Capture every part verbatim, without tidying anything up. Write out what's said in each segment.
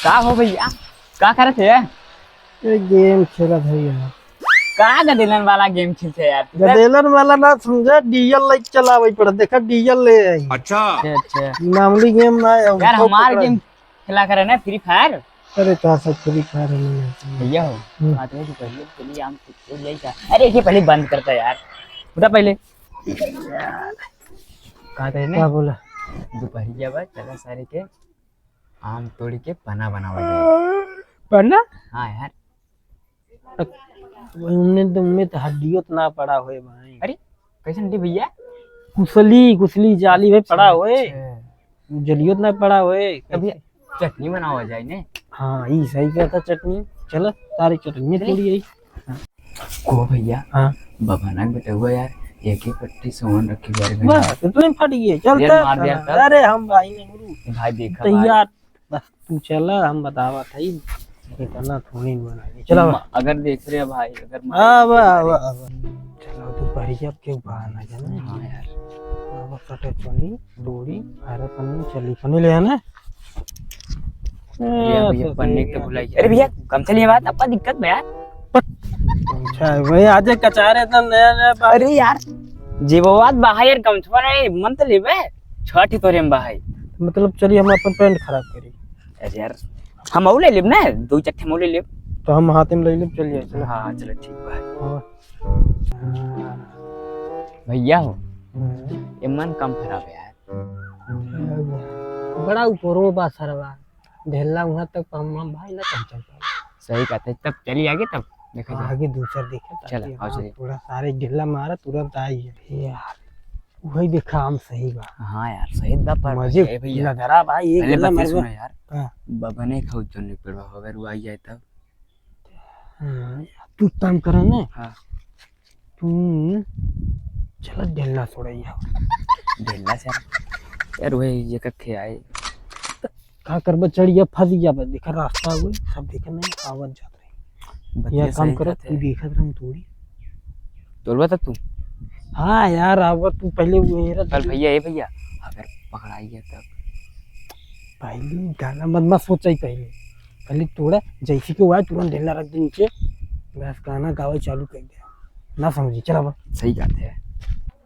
का हो भइया, का करत है? ए, game खेलत है यार। का गदेलन वाला game खेलत है यार? गदेलन वाला ना समझा, डीजल लाइट चलावे पड़त। देखा, डीजल ले आई। अच्छा। अच्छा, अच्छा। मामूली game ना है, यार, हमको हमार पकड़ा game है। खेला करे ना, Free Fire। अरे, का सब Free Fire है, नहीं है। भइया हो, हम्म। बात है कि पहले चलिए हम तो ले जा। अरे, ये पहले बंद करता यार। उठा पहले। कहा था ना? क्या बोला? दोपहरिया बा, चला सारे के आम तोड़ी के पना बनावा जाए। पना? हाँ यार। उनमें तो, उनमें तो हड्डियों तो ना पड़ा होए भाई। अरे, कैसन हड्डी भइया? कुसली, कुसली जाली में पड़ा होए। अच्छा। जलियो तो ना पड़ा होए। कभी चटनी बनावा जाए ने। हाँ, ई सही कहता चटनी। चलो, सारी चटनी चलिए। तोड़ी आई। को भइया? हाँ। बभनक बेटउआ यार, एक ही पट्टी सोहन रखी बारे में। बस, इतने में फट गए। चल यार, तब। मार दिया तब। अरे, हम भाई नहीं गुरु। भाई देखा तैयार। भाई। बस तू चला, हम बतावत हई, इतना थोड़ी बनाई। चला बा। अगर देख रहे भाई, अगर मार आवा, दिया आवा, आवा। चलो, तू बढ़िया के बहाना जाने। हाँ यार। आवा, कटे चली, डोरी, अरे पन्नी चली, पन्नी ले आना। ये भइया, पन्नी के भुलाई। अरे भइया, गमछा लिए बात, आपका दिक्कत बा यार। अच्छा है भाई, आज कचारे एकदम नया नया बा। अरे यार, जेबवा त बा है यार, गमछवा नहीं, मन तो लेबे, छठी तोरे में बा है। मतलब चलिए हम अपन पैंट खराब करी। अरे यार, हम और ले लेब ना, दो चट्टे हम और ले लेब। तो हम हाथ में ले लेब, चलिए, चलो। हाँ, चलो ठीक बा। हाँ। भइया हो, हम्म। ये मन कम खराब है यार। बड़ा ऊपरो बा सरवा, ढेला उहाँ तक हम, हम भाई ना पहुँचल पाए। सही बात है, तब चली आगे, तब देखा जाए। आगे दूसर देखे, चला, ताकि आओ हाँ, चलिए। थोड़ा सारे ढेला मारा, तुरंत आई है। यार, वही देखा, आम सही बा। हाँ यार, सही बा, पर मजे भैया, भैया। लदरा भाई, ये पहले ढेला बतिया मारबा। सुनो यार। हाँ। बबने खाऊ जोन पेड़वा हो, अगर वो आई जाए तब। हाँ, तू काम करा ना। हाँ। तू चला ढेला छोड़ैया। ढेला से यार, वही ये कखे आए। का करबा, चढ़िया फंस गया बा। देखा रास्ता हुए, सब देखा नहीं, आवत जात रही। बतिया यार काम सही करो, कहते तू हैं। देखत रहम थोड़ी। तोड़बा तब तू? हाँ यार, अब तू पहले वो ये रख चल दे। भैया, ए भैया, अगर पकड़ाई गया तब? पहले गाना मत, मत सोचा ही पहले। पहले तोड़ा, जैसे कि हुआ तुरंत ढेला रख दे नीचे, बस गाना गावे चालू कर दे। ना समझी, चला बा। सही बात है।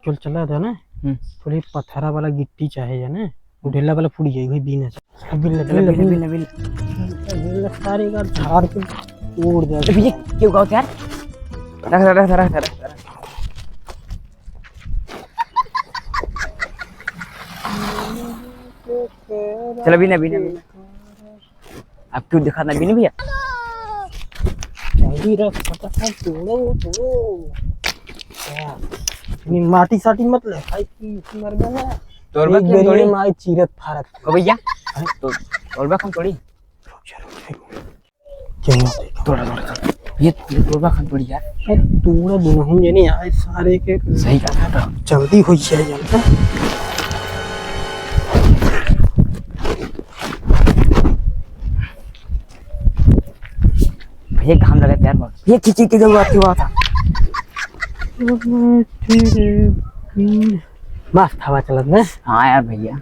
चल, चला था ना? हम्म। थोड़ी पत्थरा वाला गिट्टी चाहे है ना? वो ढेला वाला फूट जाई, वही बीन है। बिल, बिल, बिल, बिल, बिल। बिल, सारे का झाड़ के तोड़ दे। अरे भैया, क्यों गाओ यार? रख, रख, रख, रख, रख, रख। चलो, बीना, बीना, बीना। अब क्यों दिखा ना बीनी भैया? जल्दी रख, फटाफट तोड़ो, तोड़ो। क्या? इतनी माटी साटी मत ले, भाई, कि इसी मर गया ना। तोड़बा एक क्यों बेर तोड़ी? में माई चीरत फारत। ओ भैया, हैं? तो तोड़बा कौन तोड़ी? रुक जा, रुक जा। क्या हुआ? तोड़ा, तोड़ा, तोड़ा। ये, ये तोड़बा कौन तोड़ी यार? अरे तोड़ा दोनों जने आए सारे के। सही कहा था। जल्दी हो जाए, जल्दी। भैया, घाम लगा यार, बहुत। ये की, की, की जरूरत थी, हुआ था। मस्त हवा चलत ना। हाँ यार भैया।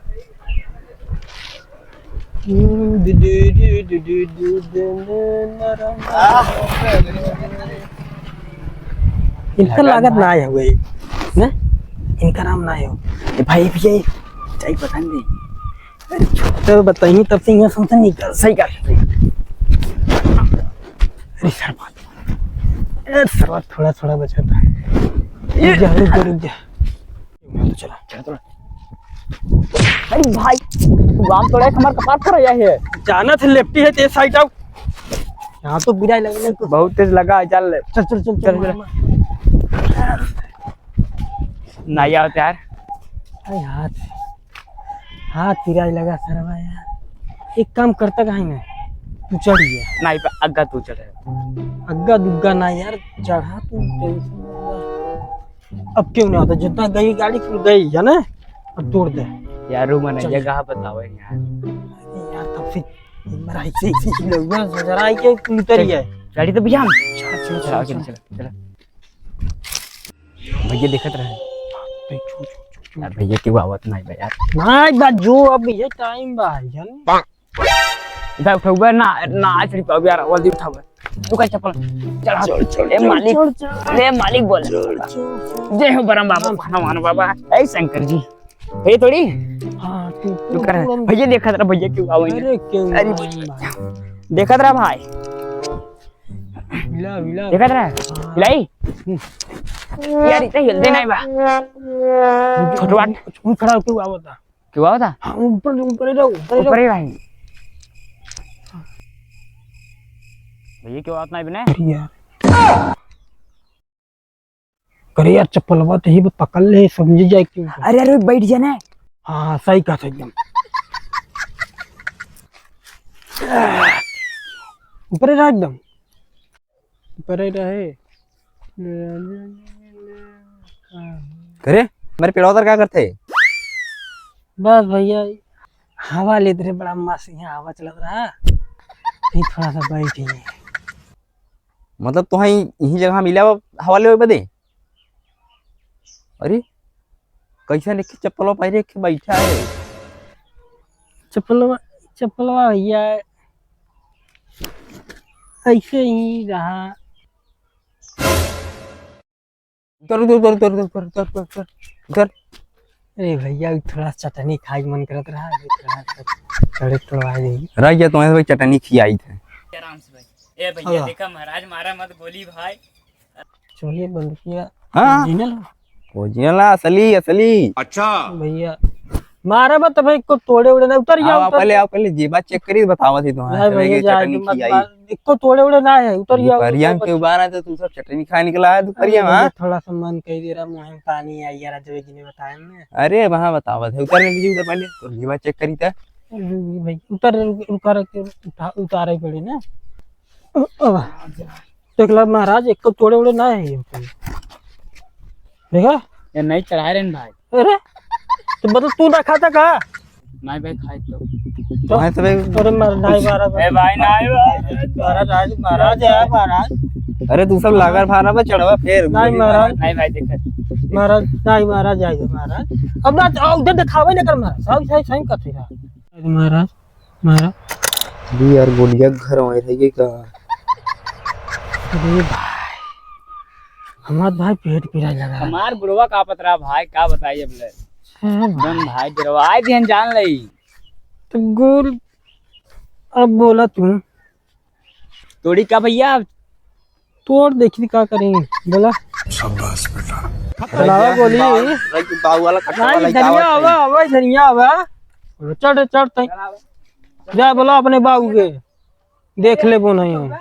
इनका लागत ना आया हुआ है, ना? इनका नाम ना आया हुआ। ए भाई, भैया, चाय पसंद है। अरे, छोटे बताइए, तब से यहाँ समझ नहीं कर। सही कर, सही कर। अरे, सरवा। अरे, सरवा, थोड़ा, थोड़ा बचा था। ये रुक जा, रुक जा, रुक जा। चला, चला, चला। अरे भाई, तू आम तोड़े, हमार कपार पर आया है। जाना थे, लेफ्टी है, तेज साइड आओ। यहाँ तो बुराई लगे ना कुछ। बहुत तेज लगा है, चल ले। चल, चल, चल, चल, चल, मार, चल। मार। नहीं आओ यार। अरे हाथ, हाथ पिराई लगा सरवा यार। एक काम करता काहे ना, तू चढ़ गया। नहीं, पर अग्गा तू चढ़े। अग्गा दुग्गा ना यार, चढ़ा तू, टेंशन मत ले। अब क्यों ना होता, जितना गई गाड़ी खुल गई है ना, अब तोड़ दे। यार, रो मना, चल। ये कहाँ बतावे यार। अरे यार, तब से एक बार ऐसे, ऐसे ही लगवा, जरा आई के उतर ही है। गाड़ी तो भैया हम। चल, चल, चल, चल, आगे चल। चल, चल। भैया देखत रहे। देख, छू, छू, छू, छू। यार भैया, क्यों आवत नहीं बा यार? नहीं बा, जो अब ये टाइम बा, जान। उठा, उठा, उठा, ना, ना, चढ़ पाओ यार, जल्दी उठाओ। तू का चप्पल, चढ़, चढ़, ए चढ़, मालिक, चढ़, चढ़। ए मालिक बोल। चढ़, चढ़, चढ़। जय हो बरम बाबा, चढ़। हनुमान बाबा, ए शंकर जी। भैया थोड़ी। हाँ, तू, तू तू कर। तू हम भैया देखत रहा, भैया क्यों आवे? अरे क्यों अरे आवे भाई? देखत रहा भाई। हिला, हिला। देखत रहा? हाँ। हिलाई? हम्म। यार, इतना हिलते नहीं बा। छोटवा। तू खड़ा होके आवता। क्यों आवता? हाँ, ऊपर, ऊपर ही रहो, ऊपर ही रहो। ऊपर ही रही। भैया, क्यों आवत नहीं बने? यार। करे यार, चप्पलवा तो ही पकड़ ले, समझ जाए क्यों। अरे, अरे, बैठ जा ना। हाँ, हाँ, सही कहा था एकदम। ऊपर ही रहा एकदम। ऊपर ही रहे। करे, हमारे पेड़वा उतर क्या करते? बस भैया, हवा लेत रहे, बड़ा मस्त यहाँ हवा चलत रहा। फिर थोड़ा सा बैठ गए। मतलब तो यही जगह मिला हवा लेवे बदे? अरे, कैसे देखे चप्पलवा पहिरे के बैठा है? चप्पलवा, चप्पलवा भैया ऐसे ही रहा। उतर, उतर, उतर। अरे भैया, थोड़ा चटनी खाए के मन करत रहा, अभी थोड़ा सा चढ़े तो आ जाइए। रह गया तुम्हारे भाई, चटनी खियाई थे। आराम से भाई। ए भैया, हाँ। देखा महाराज, मारा मत गोली भाई। चलिए बंदूकिया हाँ। Original? Original ना, असली, असली। अच्छा। भैया, मारा मत भाई, को तोड़े उड़े ना, उतर आओ, आओ, उतर। पहले आओ, पहले जेबा check करी, बतावा थी तुम्हारे भाई, चले भैया, गए, जा, चटनी मत खियाई। मार, एक को तोड़े उड़े ना है, उतर जाओ, दोपहरिया उतर के बच- उबारा तो तू सब चटनी खाए निकला है दोपहरिया अरे में, भैया, हाँ? थोड़ा सा मन कह दे रहा, मुँह में पानी आई यार, जब जी ने बताया ना। अरे वहाँ बतावा थे, उतर ले लीजिए, उतर पहले, तो जेबा check करी था। अरे भाई, उतर, रुक, रुका रख के उठा, उतारे पड़े ना। अब देख ला महाराज, एक को तोड़े उड़े ना है ये। देखा? ये नहीं चढ़ाए रहे भाई। अरे, तो मतलब तू ना खाता का? नहीं भाई, खाए तो। तो भाई, तो भाई अरे मार, नहीं मारा। ए भाई, नहीं भाई। महाराज, आज महाराज है, महाराज। अरे, तू सब लागर फारा पे चढ़वा, फिर नहीं महाराज। नहीं भाई, देखा। महाराज, नहीं महाराज, जाइए महाराज। अब ना, आ, उधर दिखावे ना कर महाराज। सही, सही, सही कहते हैं महाराज। मारा, अभी यार गोलिया घर में रह गई का? अरे भाई, हमार भाई पेट पिराए लगा। हमार बुढ़वा का पतरा भाई, का बताई अब ले। हाँ भाई। एकदम भाई डरवाए दिहन जान लई। तो गोल, अब बोला तू। तोड़ी का भैया? तोड़ देखी का करेंगे, बोला। शाबाश बेटा। चलावा गोली। बाऊ, बाऊ वाला कट्टा नहीं, वाला धनिया आवा, आवा, धनिया आवा। चढ़, चढ़ तई। जा बोला अपने बाऊ के, देख ले वो नहीं हो।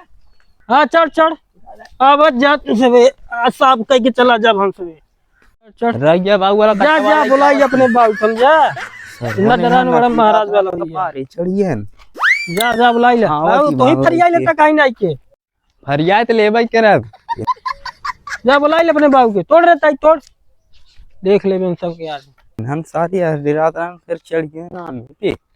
हाँ, चढ़, चढ़। आवा जा तू सबे, आ, साफ कह के चला जा हम सबे। चढ़। रह गया बाऊ वाला जा, कट्टा जा, वाला बुलाई आवा। अपने बाऊ, समझा? सर, इतना डरान वाला महाराज वाला भैया। कपारे चढ़ियन। जा, जा, बुलाई ले। हाँ, बाऊ, की तो ही बाऊ फरियाई के। लेता कहीं नहीं के। फरियाई तो लेबे करब। जा, बुलाई ले अपने बाऊ के। तोड़ रे ताई, तोड़। देख लेबे हम सबके आज। हम सारी आज रात रात फिर चढ़ गए ना हम पे।